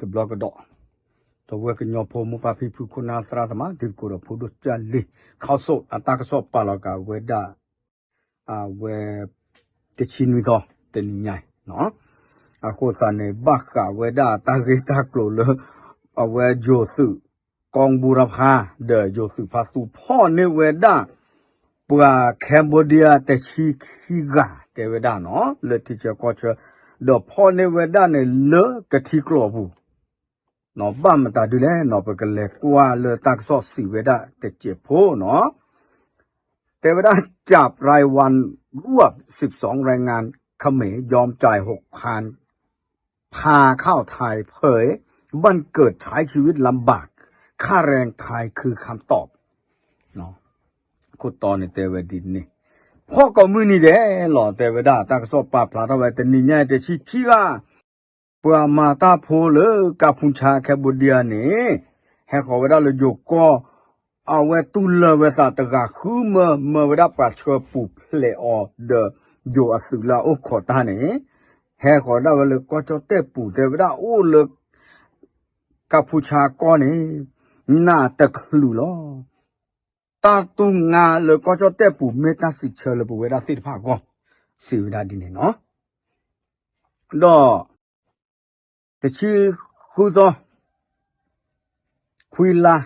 တဘျီကဒီး, ဒီပုၢ်ဝဲၢ်ကညီဖိ မိၢ်ပၢ်ဖံဖု ခိၣ်နၢ်သရၣ်သမါ တံၤသကိးဒီးဖိဒိၣ်ကၢ်လံၤ ခီစိ အတၢ်ကစီၣ်ပာ်လီၤက့ၤဝဲဒၣ် အဝဲ တဆံနွံသီ တနံၤညါအံၤ အဃိသတးန့ၣ် ဘၣ်ဃးဝဲဒၣ်တၢ်ဂ့ၢ်တၢ်ကျိၤလၢ အဝဲယိၤသုး ကီၢ်ဘူရဖး ဒီးယိၤသုးဖါသူ ဖီၣ်န့ၢ်ဝဲဒၣ် ပှၤ Cambodia တဆံခံဂၤ တဲဝဲဒၣ်နီၤ လၢထံဆၢကီၢ်ဆၢ ဒီးဖီၣ်န့ၢ်ဝဲဒၣ်န့ၣ်လၢကထံကျိအပူၤ ဘၣ်မတၤဒုလဲၣ်နီၤ ပကလဲၤကွၢ်လၢတၢ်ကစီၣ်စံးဝဲဒၣ်တစဲးဖိနီၤ တဲဝဲဒၣ် จับรายวันรวบ สิบสอง แรงงานเขมรยอมจ่าย หกพัน พาเข้าไทย เผยวันเกิดใช้ชีวิตลำบาก ค่าแรงไทยคือคำตอบ ခိၣ်တီန့ၣ်တဲဝဲဒ်န့ၣ် ဖီၣ်ကိးမုၢ်နံၤဒဲးလီၤ တဲဝဲဒၣ် တၢ်ကစီၣ်ပာ်ဖျါထီၣ်ဝဲ တနံၤညါအံၤ တဆံခံဂၤ ပှၤမၤတၢ်ဖိလၢကၢ်ဖူဆါ Cambodia န့ၣ် ဟဲဃီၤဝဲဒၣ်လၢယိၤကီၢ် အဝဲတူၢ်လၢာ်ဝဲသးတဂၤဃုမၢ မၢဝဲဒၣ်ပှၤဆှၢပူၤဖျဲးအီၤဒီး ယိၤအသုးလၢအအိၣ်ခိးတၢ်န့ၣ် ဟဲဃီၤဒၣ်ဝဲလၢကီၢ်ကၠီၣ်တဲၣ်ပူၤ တဲဝဲဒၣ်အိၣ်လၢ ကၢ်ဖူဆါကီၢ်န့ၣ် နးတချုးလီၤ. တၢ်တူၢ်ငါလၢကီၢ်ကၠီၣ်တဲၣ်ပူၤ မ့ၢ်တၢ်စံးဆၢလၢပဝဲဒၣ်သ့ၣ်တဖၣ်အဂီၢ် စံးဝဲဒၣ်ဒ်န့ၣ်နီၤ. ဒီး တဆံဃုသီ ခွံလါ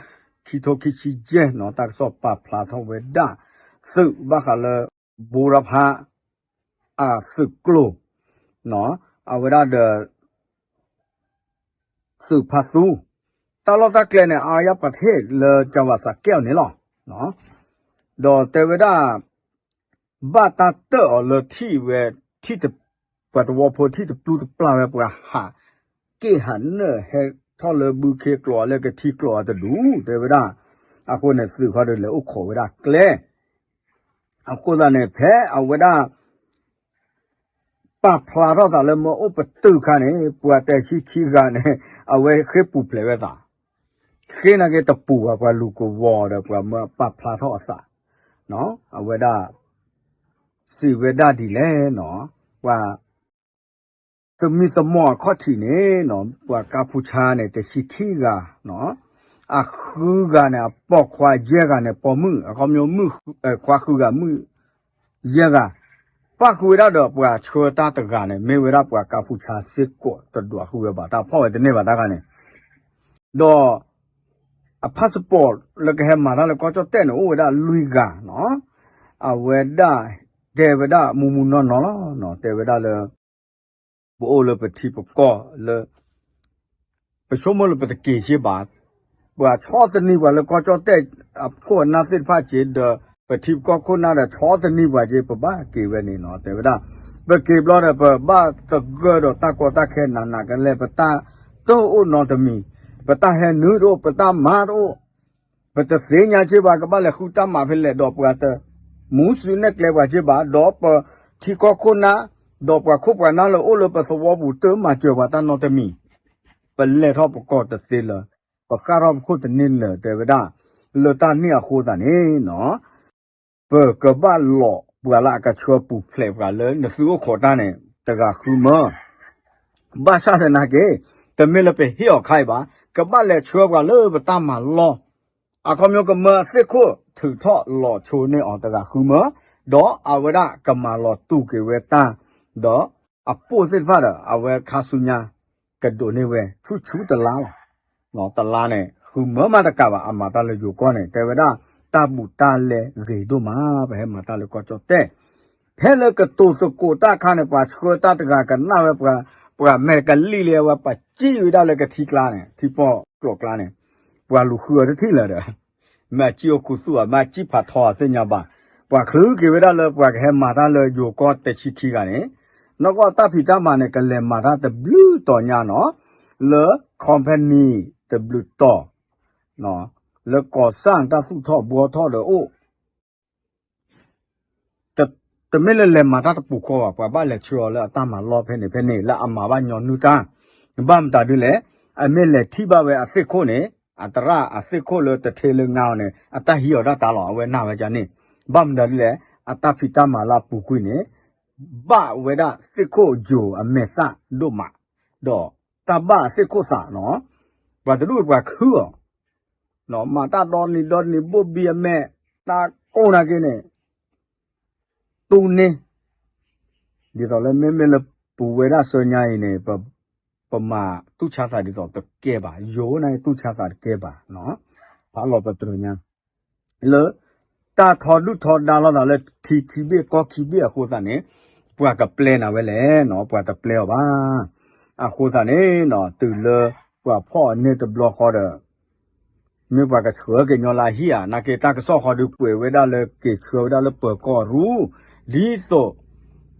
ခံထိခံဆံယဲၢ်နီၤ တၢ်ကစီၣ်ပာ်ဖျါထီၣ်ဝဲဒၣ် သုးဘၣ်ဃးလၢ ဘိရဖး အသုးကျိၤ အဝဲဒၣ်ဒီး သုးဖါသူ တၢ်လီၢ်တၢ်ကျဲန့ၣ် အါယၢ်ပထ့ၣ်လၢ ကၠၤဝးစးကဲၣ်အီၤ န့ၣ်လီၤ. ဒီးတဲဝဲဒၣ် ဘၣ်တၢ်တၢၣ်အီၤလၢထံၣ်ဝဲ ထံၣ်တ ပှၤသဝီဖိထံၣ်တပျူတပျၢ်ဝဲ ပှၤဟးက့ၢ်ဟးနၢၣ်ဟဲထီၣ်လၢဘုခ့ကျိာ်အီၤလၢကထံကျိာ်အီၤတဒူၣ် တဲဝဲဒၣ်. အဃိန့ၣ် သုးခီဒီးလဲၤအိၣ်ခိးဝဲဒၣ်ကျဲ အဃိသတးန့ၣ် ဖဲအဝဲဒၣ် ပာ်ဖျါထီၣ်သးလၢမၢအိၣ်ပတုာ်ခါန့ၣ် ပှၤတဆံခံဂၤန့ၣ် အဝဲဃ့ၢ်ပူၤဖျဲးဝဲသး, ဃ့ၢ်နာ်က့တပူၤဘၣ် ပှၤလူၤကဝီၤဒီး ပှၤမၢပာ်ဖျါထီၣ်အသး, အဝဲဒၣ် စံးဝဲဒၣ်ဒ်လဲၣ်နီၤ, ပှၤ သမံသမိးအခီၣ်ထံးန့ၣ်နီၤ ပှၤကၢ်ဖူဆါန့ၣ် တဆံခံဂၤ, အဃုဂၤန့ၣ် အပိာ်ခွါယဲၢ်ဂၤန့ၣ် ပိာ်မုၣ် အခီပညီ ခွါဃုဂၤမုၣ် ယဲၢ်ဂၤ, ပၣ်ဃုာ်ဝဲဒၣ်ဒီးပှၤဆှၢတၢ်တဂၤန့ၣ် မ့ၢ်ဝဲဒၣ်ပှၤကၢ်ဖူဆါစ့ၢ်ကီး တဒွးဃုာ်ဝဲဘၣ် တၢ်ဖီၣ်ဝဲတန့ၢ်ဘၣ်တၢ်ဂၤန့ၣ်, ဒီး အ passport လၢကဟဲမၤတၢ်လၢကီၢ်ကၠီၣ်တဲၣ်န့ၣ် အိၣ်ဝဲဒၣ်လွံၢ်ဂၤနီၤ, အဝဲဒၣ် တဲဝဲဒၣ်မူမူနီၢ်နီၢ်လီၤ, တဲဝဲဒၣ်လၢ ပအိၣ်လၢပထံပကီၢ်လၢ ပဆိကမိၣ်လၢပတက့ၤက့ၤဘၣ်, ပှၤဆီတနံၤပှၤလၢကီၢ်ကၠီၣ်တဲၣ်အခိၣ်အနၢ်သ့ၣ်တဖၣ်က့ၤဒီး ပထံပကီၢ်ခိၣ်နၢ်ဒီးဆီတနံၤပှၤက့ၤ ပဘၣ်က့ၤဝဲန့ၣ်နီၤ တဲဝဲဒၣ်, ပက့ၤဘျီဒီး ပဘၣ်သဂၢၢ်ဒီးတၢ်ကီတၢ်ခဲနးနးကလဲာ် ပတၢ်တအိၣ်နီတမံၤ, ပတၢ်ဟဲနုာ်တအိၣ် ပတၢ်မၤတအိၣ်, ပတသ့ၣ်ညါက့ၤဘၣ် ကဘၣ်လဲၤဃုတၢ်မၤဖဲလဲၣ် ဒီးပှၤတမူစုနဲၣ်ကျဲပှၤက့ၤဘၣ် ဒီးပထံကီၢ်ခိၣ်နၢ်, ဒီးပှၤခိၣ်ပှၤနၢ်လၢအိၣ်လၢပသဝီပူၤတမၤစၢၤပှၤတၢ်နီတမံၤ, ပလဲၤထီၣ်ပကီၢ်တသ့လၢၤ, ပဃၣ်ထီၣ်ပခိၣ်တန့ၢ်လၢၤ တဲဝဲဒၣ်, လၢတၢ်န့ၣ်အဃိသတးန့ၣ်နီၤ ပကဘၣ်လီၤပှၤလၢအကဆှၢပူၤဖျဲးပှၤလၢနသုအိၣ်ခိးတၢ်န့ၣ် တဂၤဃုမၢ, ဘၣ်ဆၣ်သနာ်က့ တမ့ၢ်လၢပဟ့ၣ်အီၤခါအံၤဘၣ်, ကဘၣ်လဲၤဆှၢပှၤလၢပတၢ်မၤလီၢ်, အခီပညီကမၢအသ့ၣ်ခိၣ်ထုးထီၣ်လီၤဆိန့ၢ်အီၤတဂၤဃုမၢ, ဒီးအဝဲဒၣ်ကမၤလီၤတူာ်က့ၤဝဲတၢ်, ဒီးအပိၢ်သ့ၣ်တဖၣ်ဒီး အဝဲခါဆူညါ ကဒိးန့ၢ်ဝဲ ဆူၣ်ဆူၣ်တလါလီၤ. တလါန့ၣ် ဃုမၢမးတကးဘၣ် အမၤတၢ်လၢယိၤကီၢ်န့ၣ် တဲဝဲဒၣ် တၢ်ဘူးတၢ်လဲဂ့ၤဒိၣ်မး ပဟဲမၤတၢ်လၢကီၢ်ကၠီၣ်တဲၣ်, ဖဲလၢကတိၤသကိးတၢ်အခါန့ၣ် ပှၤဆှၢတၢ်တဂၤကနၣ်ဝဲ ပှၤမဲာ်ကလံၣ်လံဝဲ ပှၤစံၣ်ဝဲဒၣ်လၢကထံကျါန့ၣ် ထံပီၢ်ကျိၤကျါန့ၣ်, ပှၤလူၤဃုအီၤတထံၣ်လၢၤဒီး မ့ၢ်အစံၣ်အိၣ်ခူသူၣ်ဘၣ် မ့ၢ်အစံၣ်ဖးထီသ့ၣ်ညါဘၣ်, ပှၤချုးက့ၤဝဲဒၣ်လၢပှၤကဟဲမၤတၢ်လၢယိၤကီၢ်တဆံခံဂၤန့ၣ်, နီၢ်ကီၢ်တၢ်ဖံးတၢ်မၤန့ၣ် ကလဲၤမၤတၢ်တဘျုးတီၤညါနီၤ, လၢ company တဘျုးတီၤ, လၢကီၢ်စၢ်တၢ်သူၣ်ထီၣ်ဘှီထီၣ်ဒီးအိၣ် တမ့ၢ်လၢလဲၤမၤတၢ်တပူၤဃီဘၣ်, ပှၤဘၣ်လဲၤဆှၢအီၤလၢအတၢ်မၤလီၢ်ဖဲန့ၣ်ဖဲန့ၣ် လၢအမၤဘၣ်ညီနုၢ်တၢ်, ဘၣ်မတၤဒ်လဲၣ်, အမ့ၢ်လဲၤထံၣ်ဘၣ်ဝဲအသ့ၣ်ခိၣ်န့ၣ်, အသရၣ်အသ့ၣ်ခိၣ်လၢတထ့လၢငါအီၤန့ၣ် အတၢ်ဟံးအီၤဒၣ်တၢ်လီၤ အဝဲနာ်ဝဲဒ်န့ၣ်, ဘၣ်မတၤဒ်လဲၣ်, အတၢ်ဖံးတၢ်မၤလၢအပူၤကွံာ်န့ၣ် ဘၣ်ဝဲဒၣ်သ့ၣ်ခိၣ်ယိၤအမဲာ်သၣ်ဒိၣ်မး, ဒီး တၢ်ဘၣ်အသ့ၣ်ခိၣ်သးနီၤ, ပှၤတဒူၣ်ပှၤခုအီၤ, မၤတၢ်ဒီနံၤဒီနံၤဘိၣ်ဘံအမဲာ်, တၢ်ကိၢ်နာ်က့န့ၣ် တူၢ်န့ၢ်, ဒ်သိးလၢမ့မ့ၢ်လၢပူၤဝဲဒၣ်ဆၢညါအံၤန့ၣ် ပမၤတူၢ်ဆါသးဒ်သိးတကဲဘၣ်, ယိၤနာ်က့တူၢ်ဆါသးတကဲဘၣ်, ဖးလီၤပတြၢၤညါ လၢ တၢ်ထီဒုၣ်ထီဒါလိာ်သးလၢထံခံဘ့ၣ်ကီၢ်ခံဘ့ၣ်အဃိသတးန့ၣ် ပှၤကပျဲနၤဝဲလဲၣ်နီၤ, ပှၤတပျဲအီၤဘၣ်. အဃိသတးန့ၣ်နီၤ တုၤလၢပှၤဖီၣ်အန့ၢ်တဘျီဃီဒီး မ့ၢ်ပှၤကဆှၢက့ၤညီလၢအဟံၣ်ဧါ, နာ်က့တၢ်ကစီၣ်ဃီဒုးကွဲးဝဲဒၣ်လၢက့ၤဆှၢဝဲဒၣ်လၢပၢၤကီၢ်ရူၢ်, ဒ်သိး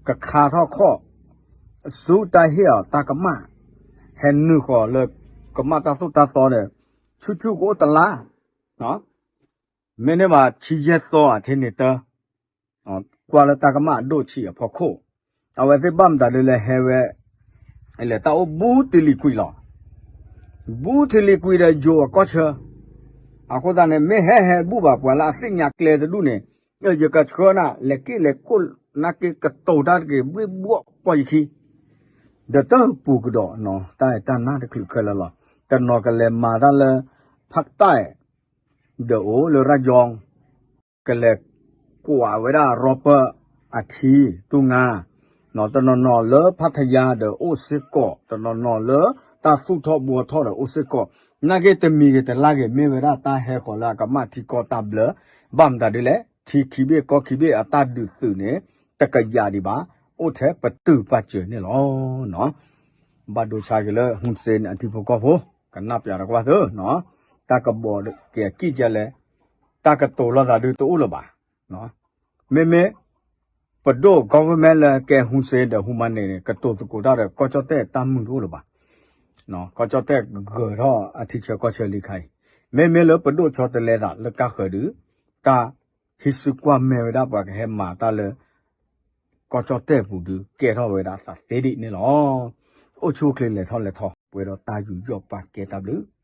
ကခါထီၣ်ခီၣ် ဆူတၢ်ဟ့ၣ်အီၤတၢ်ကမၣ်, ဟဲနုာ်ဃီၤလၢကမၣ်တၢ်သိၣ်တၢ်သီဒီး ဆူၣ်ဆူၣ်ကအိၣ်တလါ, မ့ၢ်န့ၢ်ဘၣ်ဆံယဲၢ်သီအထံန့ၣ်တၢ် ကွၢ်လၢတၢ်ကမၣ်အဒိၣ်ဆံးအဖီခိၣ်, အဝဲသ့ၣ်ဘၣ်မတၤဒုးလဲၤဟဲဝဲ လဲၤတၢ်အိၣ်ဘူးတလံၤကွံာ်လီၤ. ဘူးတလံၤကွံာ်ဒီးယိၤအကီၢ်ဆၢ, အဃိသတးန့ၣ် မ့ၢ်ဟဲဟဲဘူၣ်ဘၣ်ပှၤလၢအသ့ၣ်ညါကျဲတဒူၣ်န့ၣ်, ယကဆှၢနၤ လဲၤက့ၣ်လဲၤကိၣ် နာ်က့ကတိၤတၢ်တက့ၢ် ဘှ့ၣ်ဘှီၣ်ပိာ်ယခံ ဒီးတၢ်ပူၤကဒီးနီၤ တၢ်အဲၣ်တၢ်နၢ်တချုးခဲလၢာ်လီၤ. တနီၤကလဲၤမၤတၢ်လၢ ဖးတၢ် ဒီးအိၣ်လၢရၢယီၤ ကလဲၤကွၢ်ဝဲဒၣ်ရီပၢၢ်အထံ တူၢ်ငါ, တနီၤနီၤလၢဖးထယါဒီးအိၣ်စ့ၢ်ကီး, တနီၤနီၤလၢတၢ်သူၣ်ထီၣ်ဘှီထီၣ်ဒီးအိၣ်စ့ၢ်ကီး, နာ်က့တမံၤဂ့ၤတလါဂ့ၤ မ့ၢ်ဝဲဒၣ်တၢ်ဟဲဃီၤလၢအကမၣ်ထံကီၢ်တၢ်ဘျၢ, ဘၣ်မတၤဒ်လဲၣ် ထံခံဘ့ၣ်ကီၢ်ခံဘ့ၣ်အတၢ်ဒုးသုးန့ၣ် တကယၤဒံးဘၣ်, အိၣ်ထဲပတုာ်ပာ်စၢၤန့ၣ်လီၤ. ဘၣ်ဒိဆါက့ၤလၢ Hun Sen အထံဖိကီၢ်ဖိ ကနၣ်ပၠးဒီးကွၢ်သၢ, တၢ်ကဘီးက့ၤအကံၢ်ကဲလဲၣ်, တၢ်ကတိၤလိာ်သးဒုးတအိၣ်လၢၤဘၣ်. မ့မ့ၢ် ပဒိၣ် government လၢကဲ Hun Sen ဒီး Hun Manet န့ၣ် ကတိၤသကိးတၢ်ဒီး ကီၢ်ကၠီၣ်တဲၣ်တၢ်မုာ်တအိၣ်လၢၤဘၣ်. ကီၢ်ကၠီၣ်တဲၣ်ဂၢၤထီၣ်အထံဆၢကီၢ်ဆၢလံခါအံၤ, မ့မ့ၢ်လၢပဒိၣ်ဆီတလဲသးလၢကါဃၢၤဒုး, တၢ်ဟံးစုကွၢ်မဲာ်ဝဲဒၣ်ပှၤကဟဲမၤတၢ်လၢ ကီၢ်ကၠီၣ်တဲၣ်ပူၤဒုး ကဲထီၣ်ဝဲဒၣ်သးသ့ဒံးန့ၣ်လီၤ. အိၣ်ဆူၣ်အိၣ်ချ့လဲၤထီၣ်လဲၤထီ ပှဲၤဒီးတၢ်ယူးယီၣ်ပာ်ကဲတၢ်ဘျုး